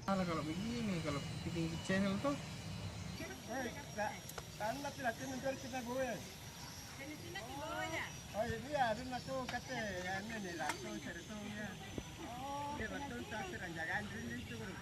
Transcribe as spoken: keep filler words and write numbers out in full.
Salah kalau begini, kalau bikin channel tuh. Eh, tak, tak enak tuh latihan untuk kita gue. Oh iya, iya, ada tuh kata ya, ini nih, langsung cerita ya. Dia betul tak serang jagaan dulu itu, bro.